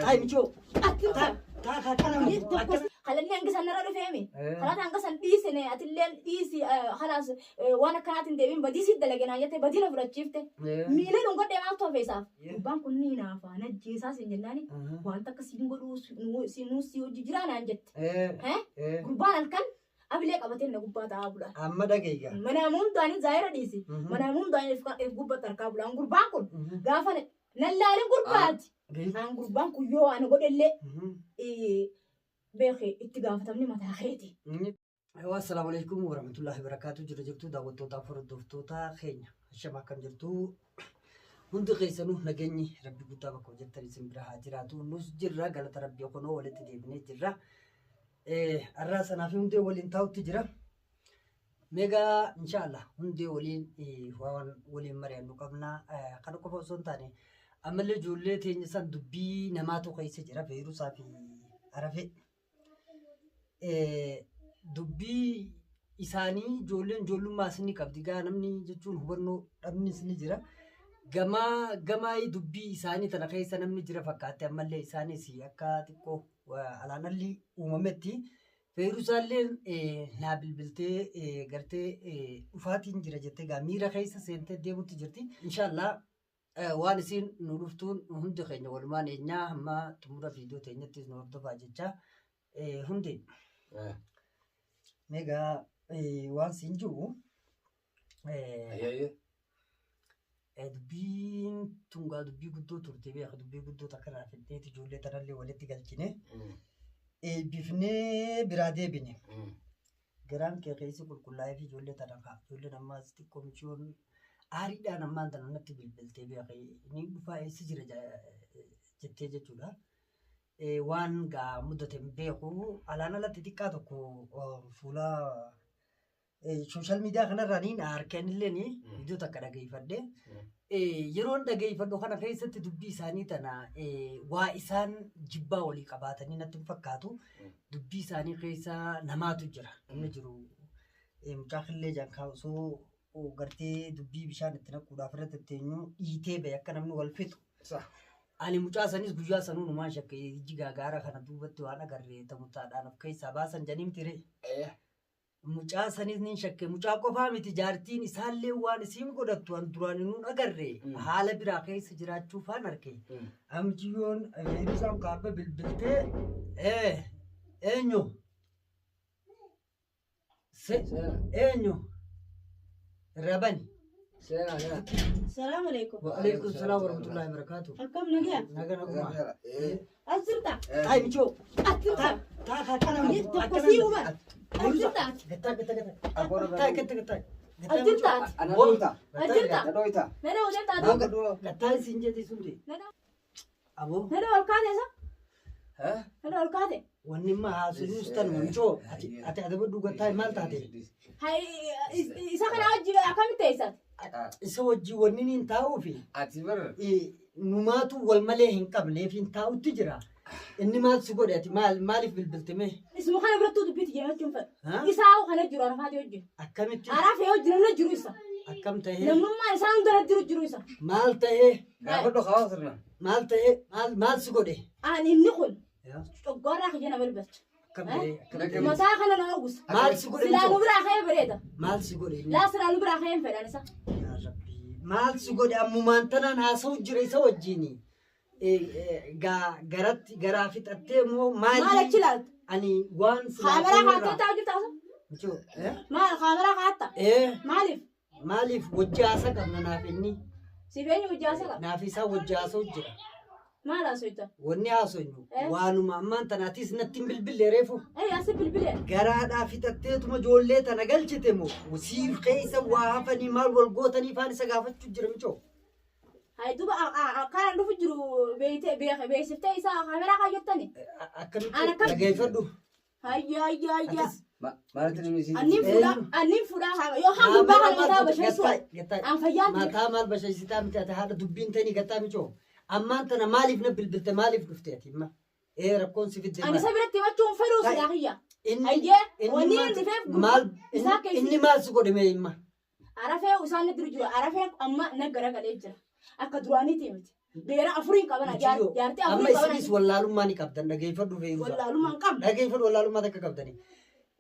Taa'e michoo. Ati Taa kaa kana Ni tokko kalanni hanga san narra dhufeemi. Kalaan hanga san dhiisine atilleen dhiisi kalaas waan akkanaatiin deebiin badii siit dalage naan jette badii na fudhachiifte. Miila dhungadhee maaltu hafe isaaf? Gurbaan kun ni naafa najjeesaa siin jennaani wanta akka siin godhuu siinuu si hojii jiraa naan jette. Gurbaan halkan abilee qabatee na gubbaa taa'aa bula. Amma dhageeyga. Manaa hundaan zaayira dhiisi. Manaa hundaan if gubbatti harkaa bula. Gurbaan kun gaafa nan laalin gurbaati. An gurbaan kun yoo ana godhellee beeke itti gaafatamni mataa keeti. Assalaamu alaikum warahmatullahi wabarakatuh. Jira jirtu daawwattootaaf hordoftoota keenya. Ashama akkam jirtu? Hundi keessanuu nageenyi rabbi guddaa bakka hojjettan isin bira haa jiraatu. Nus jirra galata rabbii kunoo walitti deebinee jirra. Har'aa sanaa fi hundee waliin taa'utti jira. Meegaa inshaallah hundee waliin waan waliin mari'annu qabna. Kana qofa osoo hin taane ammallee ijoollee teenya san dubbii namaatu keessa jira Feeruusaa fi Arafee. Dubbii isaanii ijoolleen ijoollummaas ni qabdi. Gaa namni jechuun hubannoo dhabnis ni jira. Gamaa gamaa dubbii isaanii tana keessa namni jira fakkaate ammallee isaanis akka xiqqoo alaanalli uumametti. Feerusaalleen naa bilbiltee gartee dhufaatiin jira jettee gaa miira keessa seentee deemutti jirti. Inshaallah waan isiin nu dhuftuun hundi keenya walumaan eenyaa hamma xumura viidiyoo teenyattis nu hordofaa jecha hundi. Meegaa waan siin jiru dubbiin tungaa dubbii guddoo turte beeka dubbii guddoo takka irraa fidneeti ijoollee tanallee walitti galchine eebbifnee biraa deebine. Garaan kee keessi qulqullaa'ee fi ijoollee tana kaa ijoolleen ammaas xiqqoo michiyoon aariidhaan ammaan tana natti bilbiltee beeka ni dhufaa eessa jira jettee jechuudha. Waan gaa mudate hin beeku alaan alatti xiqqaa tokko fuula sooshaal miidiyaa kanarraa niin harkeen illee viidiyoo takka dhageeffadhe. Yeroon dhageeffadhu kana keessatti dubbii isaanii tana waa isaan jibbaa walii qabaatanii natti hin fakkaatu. Dubbii isaanii keessa namaatu jira. Namni jiru mucaa killee jankaa osoo gartee dubbii bishaan itti naquudhaaf irra tetteenyu dhiitee bahe akka namni wal fixu. Ani mucaa sanis guyyaa sanuu numaan shakke ijji gaagaara kana duubatti waan agarre tamutaadhaan of keessaa baasan janiin ture. Mucaa sanis nin shakke mucaa qofaa miti jaartiin isaallee waan isiin godhattu an duraan nuun agarre haala biraa keessa jiraachuu faan arke. Amciyyoon Feerusaan kaabba bilbiltee eenyu eenyu rabani. Seenaa seenaa. Salaam alaikum. Waalaikum salaam warahmatullahi wabarakatuh. Akkam nagaa? Naga naguma. As jirta? Ay michoo. As jirta? Taa kaa kana Ni tokko sii hubata. As jirta? Gattaa gattaa gattaa. Taa gattaa gattaa. As jirta? Ana dhoyta. As jirta? Na dhoyta. Nana hojii taate? Gattaa isin jedhi sun de. Aboo Nana ol kaate isa? Nana ol kaate? wanni imma haasofnus tanuma michoo ati ati adabadhu gattaa maal taate? Hai isa kana hojii akkamitti teessate? Isa wajjin wanni niin taa'uufi Ati bar numaatu wal malee hin qabneef hin taa'utti jira. Inni maal si godhe ati maal maaliif bilbilte mee? Isuma kana birattuu dubbiitti jechuun fedha. Ha? Isaa kana jiru arafaati hojii. Akkamitti Arafee hojii namni jiru isa. akkam tahee Namnummaan isaa hunda jiru jiru isa. maal tahee gaafadhu haa sirna. maal tahee maal maal si godhe? Ani inni kun coggoorraa kiyya nama balcha. Akkam tahee akkam tahee Mataa kana nama gusa. maal si godhe Silaa nu michoo? biraa ka'ee bareeda. Maal si godhe inni? Laa silaa nu biraa ka'ee hin fedhan isa. Yaa Rabbi maal si godhe ammumaan tanaan haasa'u jira isa wajjini. Garatti garaa fixattee moo Maal achi maali? ilaalta? Ani waan Kaameraa kaattee taa'u jirta asa? Michoo, eh? Maal kaameraa kaatta? Maaliif? Maaliif wajji haasa qabna naaf inni? Si beenyu hojii haasa qaba. Naaf isaa wajji haasa'u jira. Maal haasofta? Wanni haasofnu Eh? waanuma ammaan tanaatis natti hin bilbille reefu. Ee asi bilbilee. Garaadhaa fixatteetuma ijoollee tana galchite moo siif keessa waa hafanii maal wal gootanii faan isa gaafachuu jira michoo. Hai duba akkaan dhufu jiru beeyte beeke beeksiftee isaa kaameraa kaayyattani. Akkamitti Ana kam- dhageeffadhu. Hayya hayya hayya. Atis Maalitti namni isiin Annin fuudhaa annin fuudhaa haa yoo haan gurbaa kana mataa basheessu. An fayyaan jira. Mataa maal bashaysitaa miti ati haadha dubbiin ta'anii gattaa michoo. Ammaan tana maaliif na bilbilte maaliif dhufte ati imma? Ee rakkoon si fidde Ani maal? isa biratti himachuu hin fedhuu silaa kiyya. Inni Hayyee inni wanni maal inni dhufeef maal isaa keessi inni maal si godhe mee imma? Arafee isaan na duru jiru. Arafee amma na garagalee jira. Akka duraaniiti miti. Beera afuriin qabana Mucayyoo, jaartii Amma afuriin qabana. isinis wallaalummaa ni qabdan dhageeffadhu fe'uusaa. Wallaalummaa hin qabne. Dhageeffadhu wallaalummaa takka qabdani.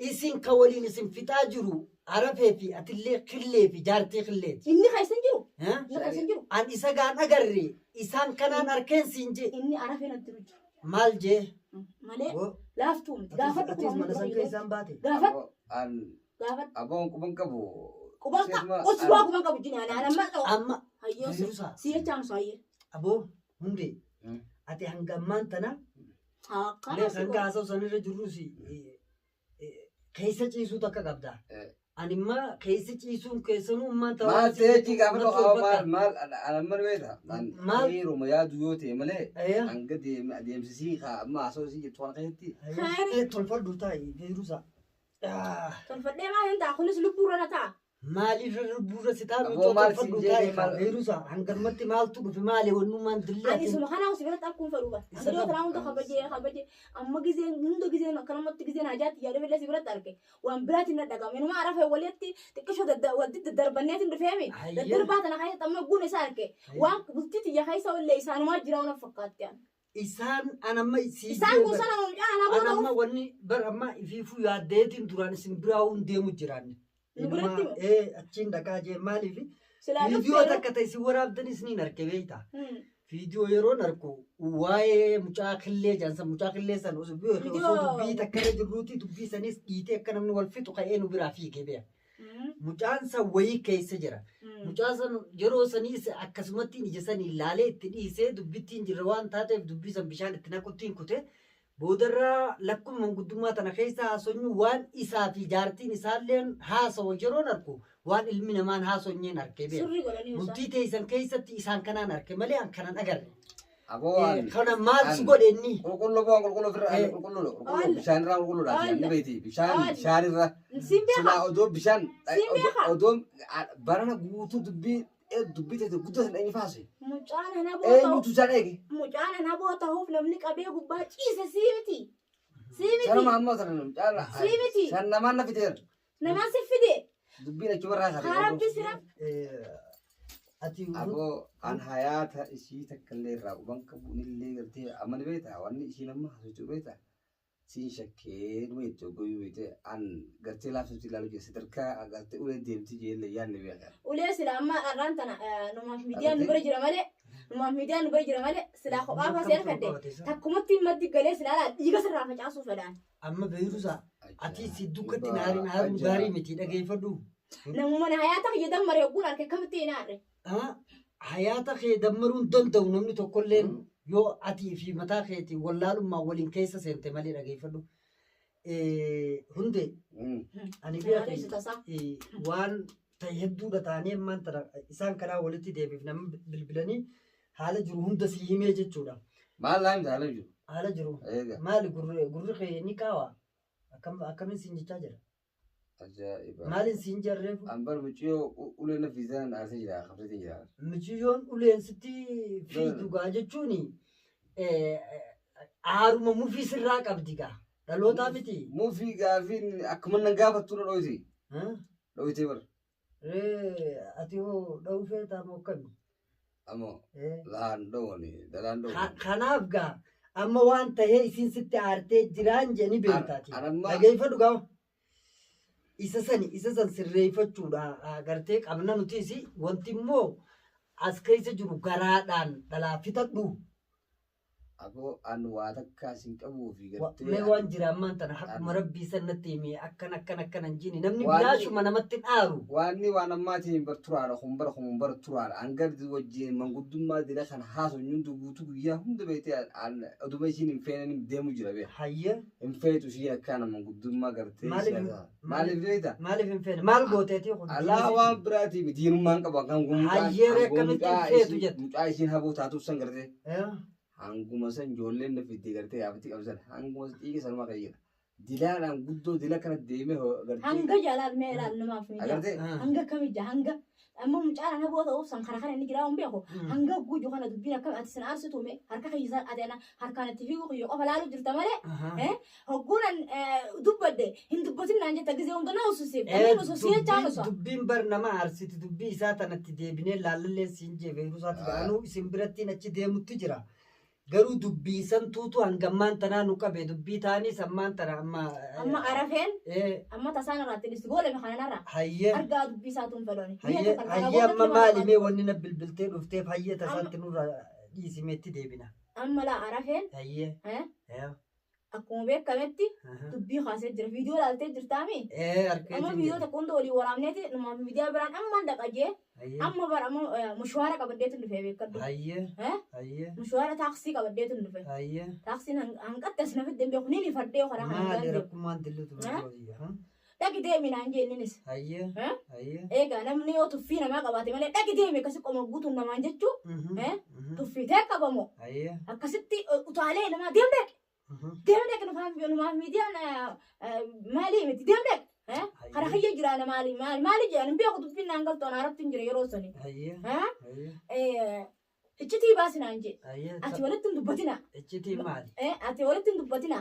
Isin ka waliin isin fixaa jiru arafee fi atillee killee fi jaartii killeeti. Inni keessa hin jiru. Eh? Inni keessa hin jiru. An isa gaan agarre isaan kanaan arkeen siin jee Inni arafee natti jiru. maal jee? Malee Wo, laaftuu miti. atis Gaafadhu atis kuma mana san keessaan baate. Gaafadhu Aboo an gaafadhu. aboon quban qabu. Quban Seetuma qabu. Usbaa quban qabu jini ani amma ta'u. Amma Hayyoo Feeruusaa si jechaan hayyee. aboo hundee Mm. ati hanga ammaan tana Akkana lee si hanga godha. haasa'u sanirra jirrus keessa ciisuu takka qabda. Eh. Ani immoo keessa ciisuun keessanuu ummaan ta'uu Maal ta'ee jii gaafadhu natti haa ulfaata. maal maal an amma beekta. An Maal? yeruma yaadu yoo ta'e malee Ayya. hanga deeme adeemsisii haa amma haasa'u isii jettu kana keessatti. Khayri. Tolfadhu taa'i Feeruusaa. Tolfadhee maal hin ta'a kunis lubbuurra na ta'a. Maaliif lubbuurra si taa'u Aboo maal tolfadhu siin taa'i jedhee maal- Feeruusaa hangamatti maaltu dhufe maali wannummaan Ani dillaatiin. isuma kana si biratti akkuun fedhu bara. Isa Ani qaba. tanaa hunda kabajee kabajee amma gizeen hunda gizeen akkanumatti gizeen hajaatti yaaduu illee si biratti arge. Waan biraatiin na dhagame. Inuma arafee walitti xiqqishoo walitti daddarbanneetiin dhufeemi. Hayyee. Daddarbaa tana keessatti amma guun isa arge. Waan bultii tiyya keessa illee isaanumaa jira waan fakkaatti. Isaan an amma sii Isaan kun sana mucaa anaa An booda amma wanni bar amma ifiifuu yaaddeetiin duraan isin biraa hun deemu jiraan. Nu biratti Inuma ee achiin dhaqaa jee maaliif silaa viidiyoo dhufteera. takka ta'e isin waraabdanis niin arke beektaa. Viidiyoo yeroon arku waa'ee mucaa killee jedhan mucaa killee san osoo osoo Viidiyoo- dubbii takka irra jirruuti dubbii sanis dhiitee akka namni wal fixu ka'ee nu biraa fiigee beeka. Mucaan san wayii keessa jira. Mucaan san yeroo saniis akkasumatti ija sanii ilaalee itti dhiisee dubbittiin jirra waan taateef dubbii san bishaan itti naquttiin kute boodarraa lakkuma manguddummaa tana keessa haasonyu waan isaa fi jaartiin isaalleen haasawu yeroon arku waan ilmi namaan haasonyeen arkee beeka. Sirri godhanii osoo. Bultii teessan keessatti isaan kanaan arke malee an kanan agarre. Aboo an Kana maal si an- godhe inni? Qulqulluu boo qulqulluu ofirraa Eh. qulqulluu qulqulluu Alla. bishaan irraa qulqulluudha. Alla. Ni beekti bishaan Alla. bishaan irra. Siin beekaa. Silaa odoo bishaan Siin beekaa. odoo barana guutuu dubbii dubbii ta'e guddoo sana eenyu faase. Mucaan ana boo ta'u. Eenyutu isaan eege. Mucaan ana boo ta'uuf namni qabee gubbaa ciise sii miti. Sii miti. Sanuma ammoo sana caala. Sii miti. San namaan na fiteera. Namaan si fide. Dubbiin achumarraa Haa rabbi si rabbi. Ati Aboo an hayaata ishii takka illee irraa quban qabu illee gartee amma ni beektaa wanni ishiin amma haasoftu beektaa siin shakkee dhuma itti goyuu beekte an gartee laaftutti ilaalu jira sadarkaa gartee ulee deemti jeelle yaadne beekaa. Ulee sila amma arraan tana numaaf miidiyaan nu bira jira malee numaaf miidiyaan nu bira jira malee silaa kophaa faasee harkadde takkumatti maddi galee silaa laa dhiiga sirraa facaasuu fedhaan. Amma beeyrusaa ati si dukkatti naarin haaruun gaarii miti dhageeffadhu. Namuma na hayaata kiyya dammare hogguun harka akkamitti hin aarre. Hayaata kee dammaruun danda'u namni tokkolleen yoo atii fi mataa keetii wallaalummaa waliin keessa seente malee dhageeffadhu. Hundee ani Naarri tasaa. beeku waan ta'e hedduudha ta'anii ammaan tana isaan kanaa walitti deebiif nama bilbilanii haala jiru hunda si himee jechuudha. Maal laa himta haala jiru. Haala jiru Eega maali gurri gurri kee ni qaawa akkamiin siin jechaa jira? ajaa'iba. Maaliin siin jarreefu? An bar mucayyoo ulee na fiizaan aarsee jira qabsatee jira. Mucayyoon uleen sitti fiidu gaa jechuun aaruma mufii sirraa qabdi gaa dhalootaa miti. Mufii gaafiin akkuma nan gaafattu na dhoyti. Dhoytee bar. Ree ati hoo dha'uu feetaa moo akkami? Ammoo laan dhoowwani dalaan dhoowwani. Kanaaf gaa amma waan tahee isiin sitti aartee jiraan jedhanii beektaati. An amma Dhageeffadhu gaa. Isa sani isa san sirreeffachuudha gartee qabna nutis wanti immoo as keessa jiru garaadhaan dhalaa fixadhu. Aboo an waa takka sin qabuu fi gartee. Mee waan jira ammaan tana haqquma rabbii san natti himi akkan akkan akkan hin jini namni Waan- bilaashuma namatti hin aaru. Waanni waan ammaatiin bar turaadha kun bara kun bara turaadha hanga wajjin manguddummaa dila kan haasofnu hundi guutuu guyyaa hunda beektee oduma ishiin hin feenan deemu jira beeka. Hayya Hin feetu ishiin akkaana manguddummaa gartee. Maaliif- siyaasaa. Maaliif beekta? maaliif hin feene maal gooteeti kun? Alaa waan biraatiif diinummaan qabu kan Hayyeeree akkamitti hin feetu jette? mucaa ishiin haboo taatuuf san gartee. Eh, Hanguma san ijoolleen na fidde gartee yaafatti qabsan hanguma dhiiga sanuma kan jira. Dilaadhaan guddoo dila kana deemee gartee. Hanga jaalaal mee ilaal namaaf miidiyaa. Agartee? ah. Hanga kamija hanga Amma mucaan ana boo ta'uuf san kana kana inni jiraa hin beeku. Hanga guju kana dubbiin akkam ati sin aarsitu mee harka kiyya ati ana harkaan itti fiigu kiyya qofa laalu jirta malee. Hogguun an dubbadde hin dubbatin naan jetta gizee hunda na ususiif. Inni ususii jechaan usa. Dubbiin bar nama aarsiti dubbii isaa tanatti deebinee laallallee siin jee Feeruusaatti anuu isin birattiin achi deemutti jira. Garuu dubbii santuutu hangammaan tanaa nu qabe dubbii taanii sammaan tana amma. Amma arafeen amma tasaan irraa itti goolame kanarraa. Hayyee. Argaa dubbii isaatu hin fedhani. Hayyee hayyee amma maali mee wanni na bilbiltee dhufteef hayyee tasaatti nurra dhiisimeetti deebina. Amma laa arafeen. Hayyee. Akkuma beekametti dubbii kaasee jira. Viidiyoo ilaaltee jirtaami. Amma viidiyoo tokko hunda walii waraabneeti numaaf miidiyaa biraan ammaan dhaqa jee amma bara amma mushwaara qabaddeetu dhufee beekadhu. Mushwaara taaksii qabaddeetu dhufe. Taaksiin hanqatte as na fidde hin beeku niin ifadhee karaa kana Maali deemu. rakkummaan dillutu Dhaqi deemi naan jee inninis. Egaa namni yoo tuffii namaa qabaate malee dhaqi deemi akkasi qoma guutuun namaan jechuu tuffii ta'e qabamoo akkasitti utaalee namaa deem dhaqi. Deem dhaqi numaaf miidiyaan maalii miti deem dhaqi. Kara kiyya jiraana maali maali maali jedhan hin beeku dubbiin naan galtu anaa irratti hin jira yeroo sani. Iccitii baasi naan jee. Ati walitti hin dubbatina. Iccitii maali? Ati walitti hin dubbatina.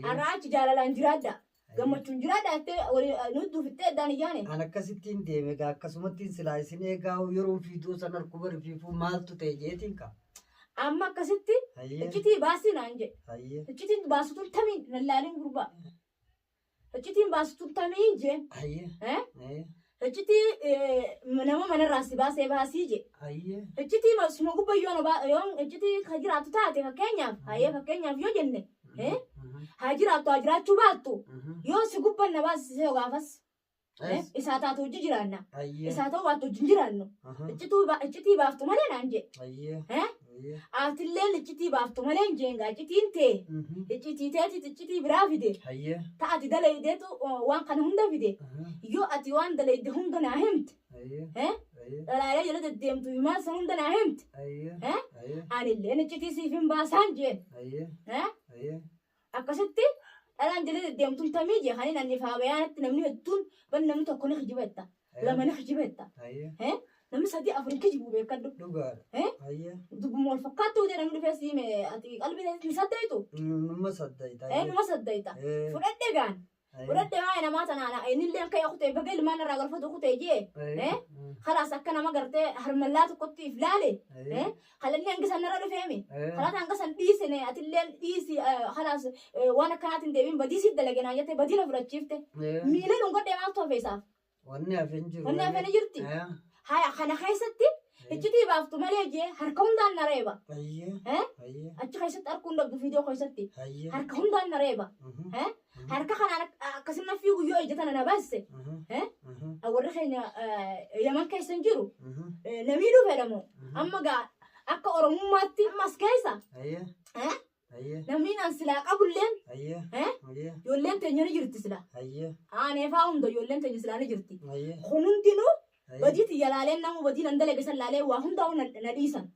Har'a achi jaalalaan jiraadha. Gammachuun jiraadha jettee nutti duufittee addaan iyyaane. An akkasittiin deeme gaa akkasumattiin silaa isin eegaa yeroo fiiduu san harku bari fiifuu maaltu ta'e jeetiin ka. Amma akkasitti iccitii baasii naan jedhe. Iccitiin baasutuun tamiin lallaalin gurbaa. Iccitiin baasutuun tamiin jeen. Iccitii nama manarraa si baasee baasii je. Iccitii suma gubba yoo iccitii ka jiraatu taate fakkeenyaaf hayyee fakkeenyaaf yoo jenne haa jiraattu haa jiraachuu baattu yoo si gubban na baasisee gaafas isaa taatu hojii jiraanna isaa ta'uu baattu hojii jiraannu iccitii baaftu malee naan jee. Atilleen iccitii baaftu malee hin jeen gaa iccitiin tee iccitii teetit iccitii biraa fide ta'ati dalaydeetu waan kana hunda fide yoo ati waan dalayde hunda naa himte dhalaalee jala deddeemtu himaan san hunda naa himte anilleen iccitii siif hin baasaan jeen akkasitti dhalaan jala deddeemtuun tamii jee kan inni ifaa bayaanatti namni hedduun ban namni tokko ni kijibetta lama ni kijibetta namni sadii afur hin kijibu beekadhu. Dhugaadha. Dubbuma wal fakkaattuu ta'e namni dhufee siime ati qalbii ni saddeetu. Numa saddeeta. Numa saddeeta. Fudhadhe gaan. Fudhadhe waa'ee namaa tanaan innillee akka kutee baga ilmaan irraa galfatu kutee jee. Khalaas akka nama gartee harmallaa tokkotti if laale. Halalli hanga san narra dhufeemi. Khalaas hanga san dhiisine atillee dhiisi khalaas waan akkanaatiin deebiin badii siit dalage naan jettee badii na fudhachiifte. Miila dhungadhee maaltu hafe isaaf? Wanni hafe hin jiru. Wanni hafe ni jirti. Haya kana keessatti iccitii baaftu malee jee harka hundaan na reeba. Achi keessatti arguun dhabdu viidiyoo keessatti. Harka hundaan na reeba. Harka kanaan akkasuma fiigu yoo ija tana na baasise. Warri keenya Yaman keessa hin jiru. Namii dhufe jedhamu. Amma gaa akka Oromummaatti ammas keessa. Namni an silaa qabulleen ijoolleen teenya ni jirti sila. Aaneefaa hunda ijoolleen teenya silaa ni jirti. Kun hundinuu badii tiyya laaleen namu badii nan dalage san laalee waa hundaa'u na dhiisan.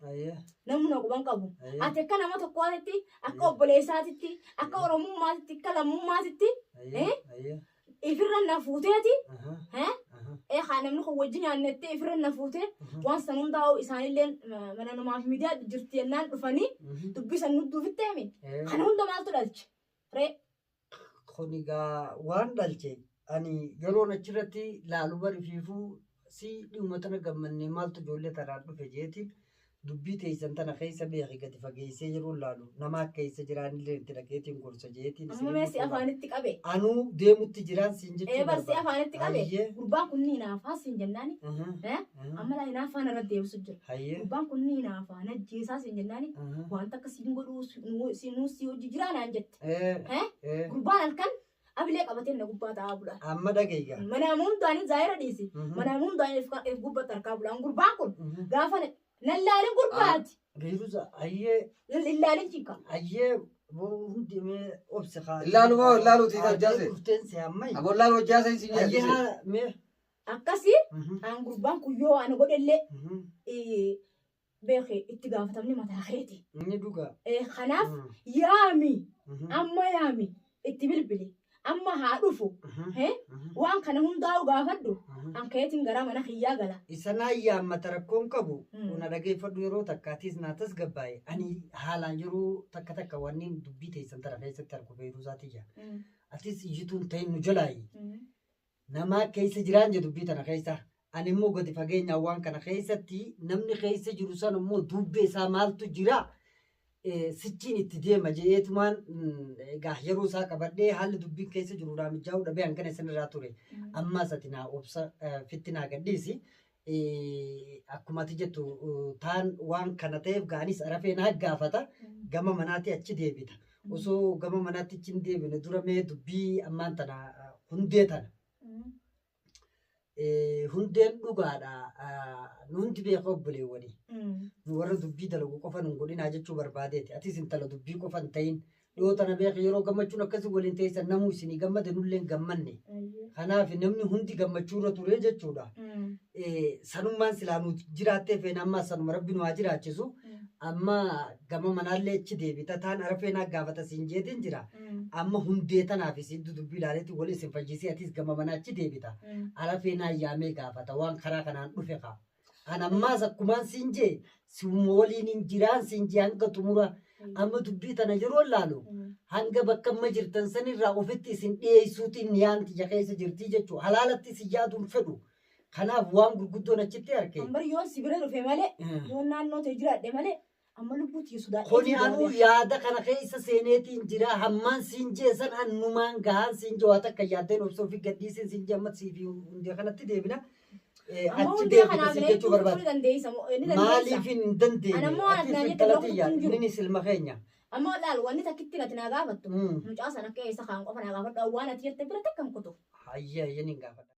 Namni na quban qabu. Ati akka nama tokkootitti akka obboleessaatitti akka Oromummaatitti akka lammummaatitti ifirra na fuuteeti. Haa namni kun wajjin nyaannettee ifirra na fuutee waan san hundaa'u isaanillee mana namaaf miidiyaa jirti jennaan dhufanii dubbii san nutti dhufitteemi. Kana hunda maaltu dhalche? Ree. Kun egaa waan dhalche ani yeroon achirratti laalu bari fiifuu si dhimma tana gammannee maaltu ijoollee tanaan dhufe jeetiin dubbii teessan tana keessa beeki gadi fageessee yeroo laalu nama akka keessa jiraanillee itti dhaqeetiin gorsa jeetiin. Amma mee si afaanitti qabe. Anuu deemutti jiraan siin jechuu Bar si afaanitti qabe. Gurbaan kun ni hinaafaa siin jennaani. Amma laa hinaafaa narra deebisu jira. Gurbaan kun ni hinaafaa najjeesaa siin jennaani. Wanta akka siin godhuu nuu si hojii jiraa naan jette. Gurbaan halkan abilee qabatee na gubbaa taa'aa bulaan. Amma dhageeyya. Manaa hundaan zaayira dhiisi. Manaa hundaan if gubbatti harkaa bulaan. Gurbaan kun gaafa nan laalin gurbaati. Geerusa hayyee. Illaalin cinqa. Hayyee hundi mee obsi haa. Illaalu moo illaalu tiita hojjaase? Dhufteen si ammayi. Aboo illaalu hojjaase si Hayyee haa mee. Akkasii aan gurbaan kun yoo ana godhellee beeki itti gaafatamni mataa keeti. Inni dhugaa. Kanaaf yaami amma yaami itti bilbili. Amma haa dhufu. Hee? Waan kana hundaa'u gaafadhu. An keetiin gara mana kiyyaa gala. Isa naa yaammata rakkoon qabu na dhageeffadhu yeroo takka atis naa tasgabbaa'e ani haalaan yeroo takka takka wanneen dubbii teessan tana keessatti argu beekuu tiyya. Atis iyyituun ta'in nu jalaayi. Namaa keessa jiraan jedhu dubbii tana keessa. Ani immoo gadi fageenyaan waan kana keessatti namni keessa jiru san immoo dubbee isaa maaltu jira sichiin itti deema jedheetumaan egaa yeroo isaa qabadhee haalli dubbiin keessa jiru naa mijaa'uu dhabee hangana isinirraa ture. Ammas ati naa obsa fitti naa gadhiisi. Akkuma ati jettu taan waan kana ta'eef gaanis arafee naa gaafata gama manaatti achi deebita. Osoo gama manaatti achi hin deebine dura mee dubbii ammaan tana hundee tana. Hundeen dhugaadha. Nu hundi beeka obboleewwanii. Nu warra dubbii dalagu qofa nun godhinaa jechuu barbaadeeti. Atis intala dubbii qofa hin ta'in. Dhiyoo tana beeka yeroo gammachuun akkasii waliin teessan namuu isinii gammade nullee hin gammanne. Kanaaf namni hundi gammachuurra ture jechuudha. Sanummaan silaa nu jiraattee feena amma sanuma rabbi nu haa jiraachisu. Amma gama manaallee achi deebita taan arafee naa gaafata siin jeetiin jira. Amma hundee tanaaf isin dudubbii ilaaleeti wal isin fayyisee atis gama manaa achi deebita. Arafee naa yaamee gaafata waan karaa kanaan dhufe kaa. An ammaas akkumaan siin jee siuma waliin hin jiraan siin jee hanga xumura amma dubbii tana yeroo laalu hanga bakka amma jirtan sanirraa ofitti isin dhiyeessuutiin niyaan tiyya keessa jirtii jechuudha. Halaalatti isin yaaduun fedhu. Kanaaf waan gurguddoon achitti arge. Ambar yoon si bira dhufe malee yoon naannoo ta'e jiraadhe malee amma lubbuu tiyya sodaadhee Kuni anuu yaada kana keessa seeneetiin jira hammaan siin jee san annumaan gahaan siin jee waa takka yaaddeen obsa ofii gadhiisiin siin jee amma siif hundee kanatti deebina. Amma Achi hundee deebita kanaaf siin jechuu reetuu barbaada. ni dandeessa ni dandeessa. Maaliif hin dandeenye? Ani ammoo waan Atis ati naan jette intala bira tiyya kutuun jiru. inninis ilma keenya. Amma laal wanni takkitti ati naa gaafattu. Mucaa sana akka eessa kaan qofa naa gaafadhu waan ati jette bira takka hin kutu. Hayyee hayyee niin gaafadha.